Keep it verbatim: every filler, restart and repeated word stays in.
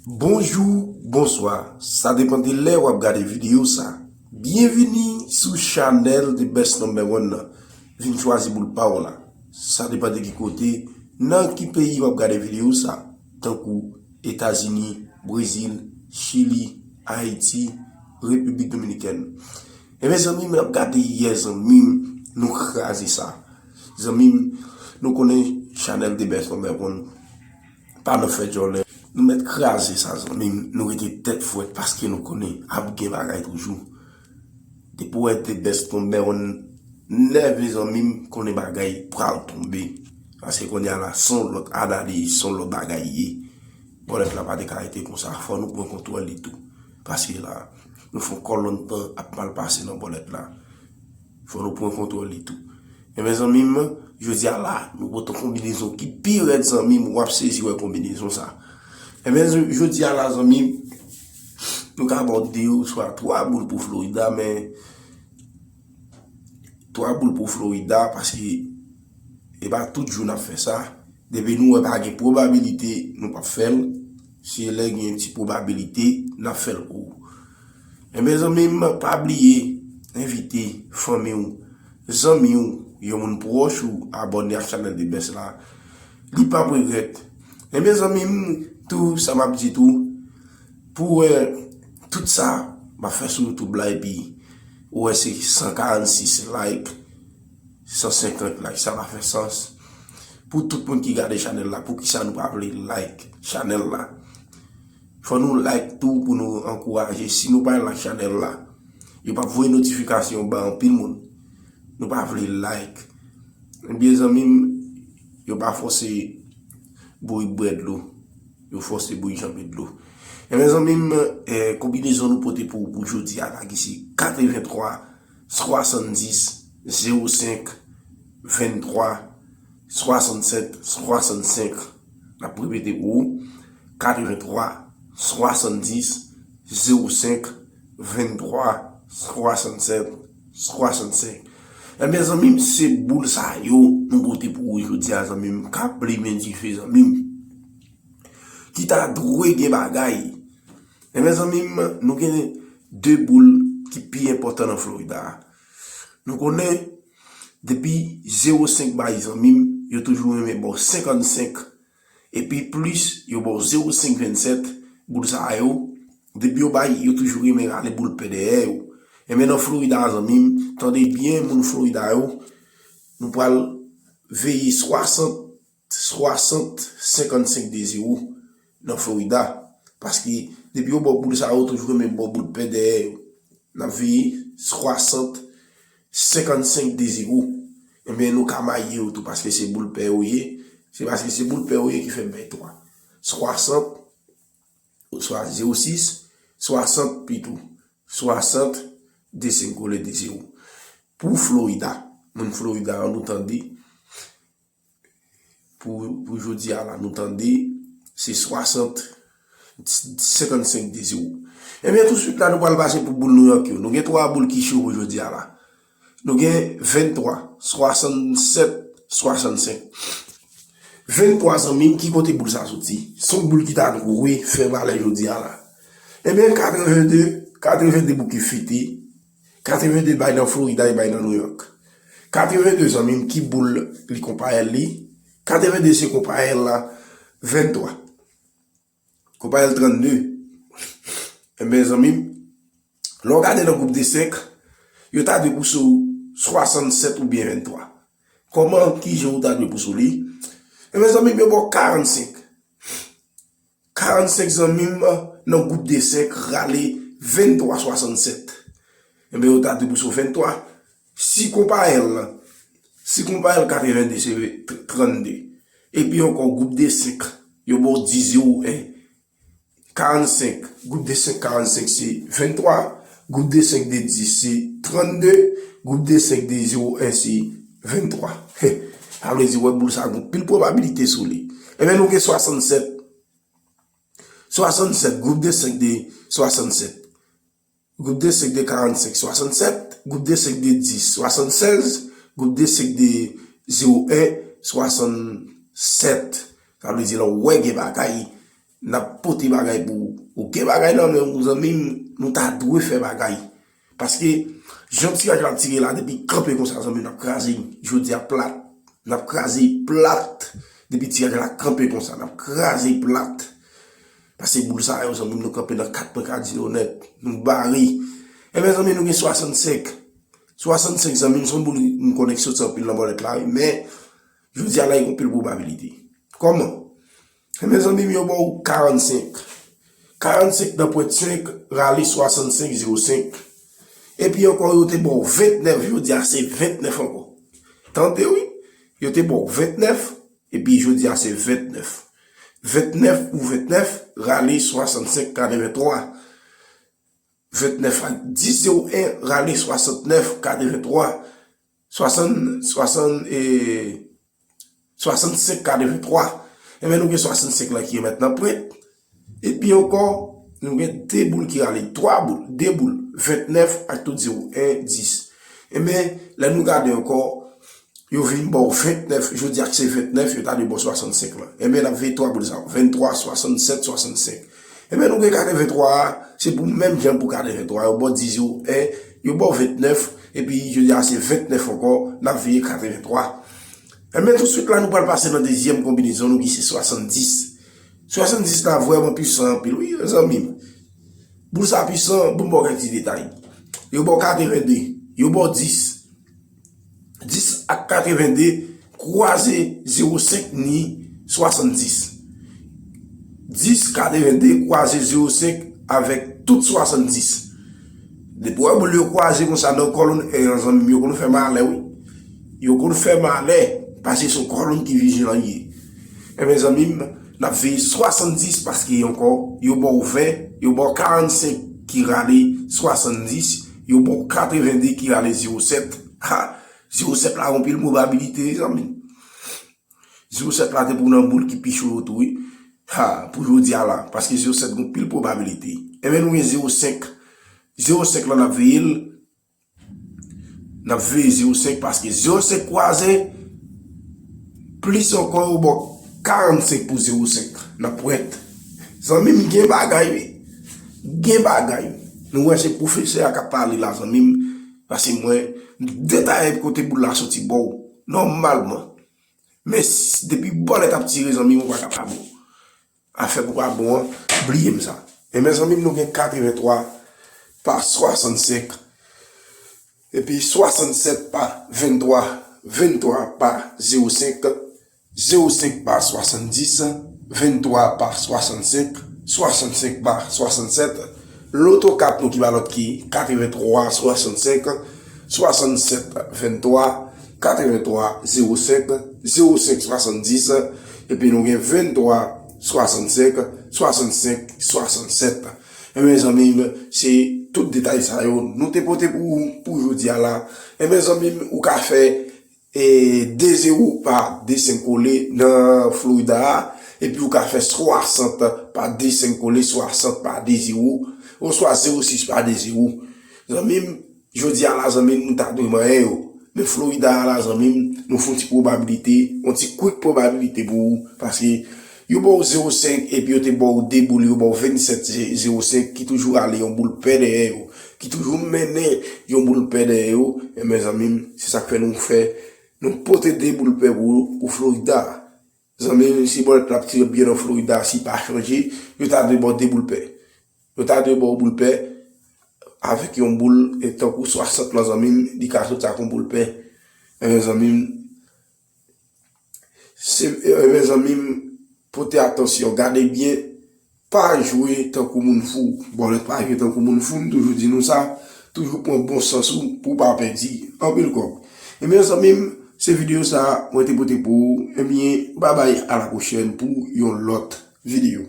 Bonjou, bonswa. Sa depann de lè w ap gade videyo sa. Byenvini sou chanèl The Best Number One nan. Vin chwazi boul pa w la. Sa depann de ki kote, nan ki peyi w ap gade videyo sa, tankou Etazini, Brezil, Chili, Ayiti, Repiblik Dominikèn. Ebyen, zanmi m, n ap gade yè, zanmi m, nou kraze sa. Zanmi m, nou konnen chanèl The Best Number One pa nan fè djòlè. Nou mèt kraze sa, zanmi m. Nou rete tèt frèt paske nou konnen ap gen bagay toujou. Depi w wè The Best Number One nève, zanmi m, konnen bagay pral tonbe. Paske kounye a la, se yon lòt analiz, se yon lòt bagay ye. Bòlèt la pa te ka rete konsa. Fò nou pran kontwòl li tou. Paske la, nou fè yon kòlonn tan ap mal pase nan bòlèt la. Fò nou pran kontwòl li tou. Ebyen, zanmi m, jodi a la, nou pote yon konbinezon ki pi rèd, zanmi m, w ap sezi wè konbinezon sa. Ebyen, jodi a la, zanmi m, nou ka ba w de oswa twa boul pou Florida, men twa boul pou Florida, paske e pa tout jou n ap fè sa. Depi nou wè pa gen pwobabilite, nou p ap fè l. Se lè gen ti pwobabilite, n ap fè l pou ou. Ebyen, zanmi m, pa bliye envite fanmi w, zanmi w, yon moun pwòch ou abòne ak chanèl The Best la. Li p ap regrèt. Ebyen, zanmi m, tou sa m ap di tou, pou w wè tout sa m ap fè sou YouTube la, epi ou wè se san karannsis like, san senkant like, sa pa fè sans. Pou tout moun ki gade chanèl la, poukisa nou pa vle like chanèl la? Fò nou like tou pou nou ankouraje. Si nou pa like chanèl la, yo p ap voye notifikasyon ba anpil moun. Nou pa vle like. Ebyen, zanmi m, yo pa fòse bourik bwè dlo. Yo fòse bourik janbe dlo. Ebyen, zanmi m, eh, konbinezon nou pote pou, pou jodi a la, ki se katrevenntwa, swasanndis, zewo senk, venntwa, swasannsèt, swasannsenk. N ap repete pou ou, katrevenntwa, swasanndis, zewo senk, venntwa, swasannsèt, swasannsenk. Ebyen, zanmi m, se boul sa yo nou pote pou ou jodi a, zanmi m, k ap limen dife, zanmi m, ki ta dwe gen bagay. Ebyen, zanmi m, nou gen de boul ki pi enpòtan nan Florida a. Nou konnen, depi zewo senk bay, zanmi m, yo toujou renmen ba w senkannsenk. Epi plis, yo ba w zewo senk vennsèt, boul sa yo, depi yo bay, yo toujou renmen rale boul pè dèyè yo. Ebyen, nan Florida, zanmi m, tande byen, moun Florida yo, nou pral veye swasant, swasant, senkannsenk de zewo nan Florida. Paske depi yo ba w boul sa yo, toujou renmen ba w boul pè dèyè yo. N ap veye swasant, senkannsenk de zewo. Ebyen, nou ka maye yo tou paske se boul pè yo ye. Se paske se boul pè yo ye ki fè m bay twa. Swasant, oswa zewo sis, swasant pito. Swasant, de senk kole de zewo. Pou Florida, moun Florida yo, nou tande, pou, pou jodi a la, nou tande, se swasant, senkannsenk de zewo. Ebyen, tousuit la, nou pral pase pou boul New York yo. Nou gen twa boul ki cho pou jodi a la. Nou gen venntwa, swasannsèt, swasannsenk. Venntwa, zanmi m, ki kote boul sa soti? Se yon boul ki ta dwe fè valè jodi a la. Ebyen, katrevende, katrevende boul ki fete, katrevende bay nan Florida e bay nan New York. Katrevende, zanmi m, ki boul li konpayèl li? Katrevende se konpayèl la, venntwa. Konpayèl trannde. Ebyen, zanmi m, lè w gade nan gwoup de senk, yo ta dwe pouse w swasannsèt oubyen venntwa. Kòman, kijan w ta dwe pouse w li? Ebyen, zanmi m, yo ba w karannsenk. Karannsenk, zanmi m, nan gwoup de senk rale venntwa swasannsèt. Ebyen, yo ta dwe pouse w venntwa. Si konpayèl, si konpayèl katrevende se trannde. Epi ankò, gwoup de senk, yo ba w dis zewo en. Karannsenk, gwoup de senk karannsenk se venntwa, gwoup de senk de dis se trannde, gwoup de senk de zewo en se venntwa. Sa vle di, wè, boul sa gon pil pwobabilite sou li. Ebyen, nou gen swasannsèt. Swasannsèt, gwoup de senk de swasannsèt. Gwoup de senk de karannsenk swasannsèt, gwoup de senk de dis swasannsèz, gwoup de senk de zewo en swasannsèt. Sa vle di lè w wè gen bagay, n ap pote bagay pou ou. Ou gen bagay nan men w, zanmi m, nou ta dwe fè bagay. Paske, jan tiraj la ap tire la, depi kanpe konsa, zanmi m, n ap kraze. Jodi a plat. N ap kraze plat. Depi tiraj la kanpe konsa, n ap kraze plat. Pase boul sa yo, zanmi m, nou kanpe nan kat pwen kadino nèt. Nou bare. Ebyen, zanmi, nou gen swasann senk. Swasann senk, zanmi m, se yon boul m konnen ki soti anpil nan bòlèt la, wi. Men, jodi a la, gen anpil pwobabilite. Kòman? Ebyen, zanmi m, yo ba w karannsenk. Karannsenk nan pwent senk, rale swasann senk zewo senk. Epi ankò, yo te ba w ventnèf, jodi a, se ventnèf ankò. Tande, wi. Yo te ba w ventnèf, epi jodi a, se ventnèf. Ventnèf pou ventnèf, rale swasann senk katrevenntwa. Ventnèf ak dis zewo en, rale swasannnèf katrevenntwa. Swasann, swasann, e, swasann senk katrevenntwa. Ebyen, nou gen swasann senk la ki remèt nan pwent. Epi ankò, nou gen de boul ki rale, twa boul, de boul, ventnèf ak tout zewo en, dis. Ebyen, lè nou gade ankò, yo vin ba w ventnèf, jodi a se ventnèf, yo ta dwe ba w swasann senk la. Ebyen, n ap veye twa boul sa yo, venntwa, swasannsèt, swasannsenk. Ebyen, nou gen katrevenntwa a, se pou menm jan pou katrevenntwa, yo ba w dis zewo en, yo ba w ventnèf, epi jodi a se ventnèf ankò, n ap veye katrevenntwa. Ebyen, tousuit la, nou pral pase nan dezyèm konbinezon nou ki se swasanndis. Swasanndis la vrèman pwisan anpil, wi, zanmi m. Boul sa pwisan, bon, m ba w kèk ti detay. Yo ba w katrevende, yo ba w dis. Dis ak katrevende kwaze zewo senk ni swasanndis. Dis, katrevende kwaze zewo senk avèk tout swasanndis. Depi w wè boul yo kwaze konsa nan kòlonn en an, zanmi m, yo konn fè malè, wi. Yo konn fè malè, paske se yon kòlonn ki vijilan ye. Ebyen, zanmi m, n ap veye swasanndis paske ankò, yo ba w ven, yo ba w karannsenk ki rale swasanndis, yo ba w katrevende ki rale zewo sèt. Ha! Zewo sèt la gen anpil pwobabilite, wi, zanmi m. Zewo sèt la te pou nan boul ki pi cho yo tou, wi. Ha, pou jodi a la, paske zewo sèt gen anpil pwobabilite. Ebyen, nou gen zewo senk. Zewo senk la, n ap veye l. N ap veye zewo senk paske zewo senk kwaze, plis ankò, yo ba w karannsenk pou zewo senk. N ap pwent. Zanmi m, gen bagay, wi. Gen bagay. Nou wè se pwofesè a k ap pale la, zanmi m. Paske mwen, detay kote boul la soti ba w. Nòmalman. Men s-, depi bòlèt ap tire, zanmi m, ou pa ka pa bon. Afè pou pa bon an, bliye m sa. E mezanmi, nou gen katrevenntwa pa swasannsenk, epi swasannsèt pa venntwa, venntwa pa zewo senk, zewo senk pa swasanndis, venntwa pa swasannsenk, swasannsenk pa swasannsèt, Loto kat nou ki pa lòt ki katrevenntwa swasannsèt, swasannsèt venntwa, katrevenntwa zewo senk, zewo senk swasanndis, epi nou gen venntwa swasannsèt, swasannsenk swasannsèt. Ebyen, zanmi m, se tout detay sa yo nou te pote pou ou pou jodi a la. Ebyen, zanmi m, ou ka fè e de zewo pa de senk kole nan Florida a, epi ou ka fè swasant pa de senk kole, swasant pa de zewo, oswa zewo sis pa de zewo. Zanmi m, jodi a la, zanmi m, nou ta dwe manyen yo. Men Florida a la, zanmi m, nou fè yon ti pwobabilite, yon ti kwik pwobabilite pou ou, paske yo ba w zewo senk, epi yo te ba w de boul, yo ba w vennsèt zewo senk, ki toujou rale yon boul pè dèyè yo, ki toujou mennen yon boul pè dèyè yo, e mezanmi m, se sa k fè nou fè, nou pote de boul pè pou, pou Florida. Zanmi m, si bòlèt la ap tire byen nan Florida, si pa chanje, yo ta dwe ba w de boul pè. Yo ta dwe ba w boul pè avèk yon boul, e tankou swasant lan, zanmi m, li ka soti ak yon boul pè. E zanmi m, Se, e, mezanmi m, pote atansyon, gade byen, pa jwe tankou moun fou. Bòlèt pa jwe tankou moun fou, m toujou di nou sa, toujou pran bon sans ou pou w pa pèdi anpil kòb. E mezanmi m, se videyo sa a mwen te pote pou ou. Ebyen, babay, a la pwochèn pou yon lòt videyo.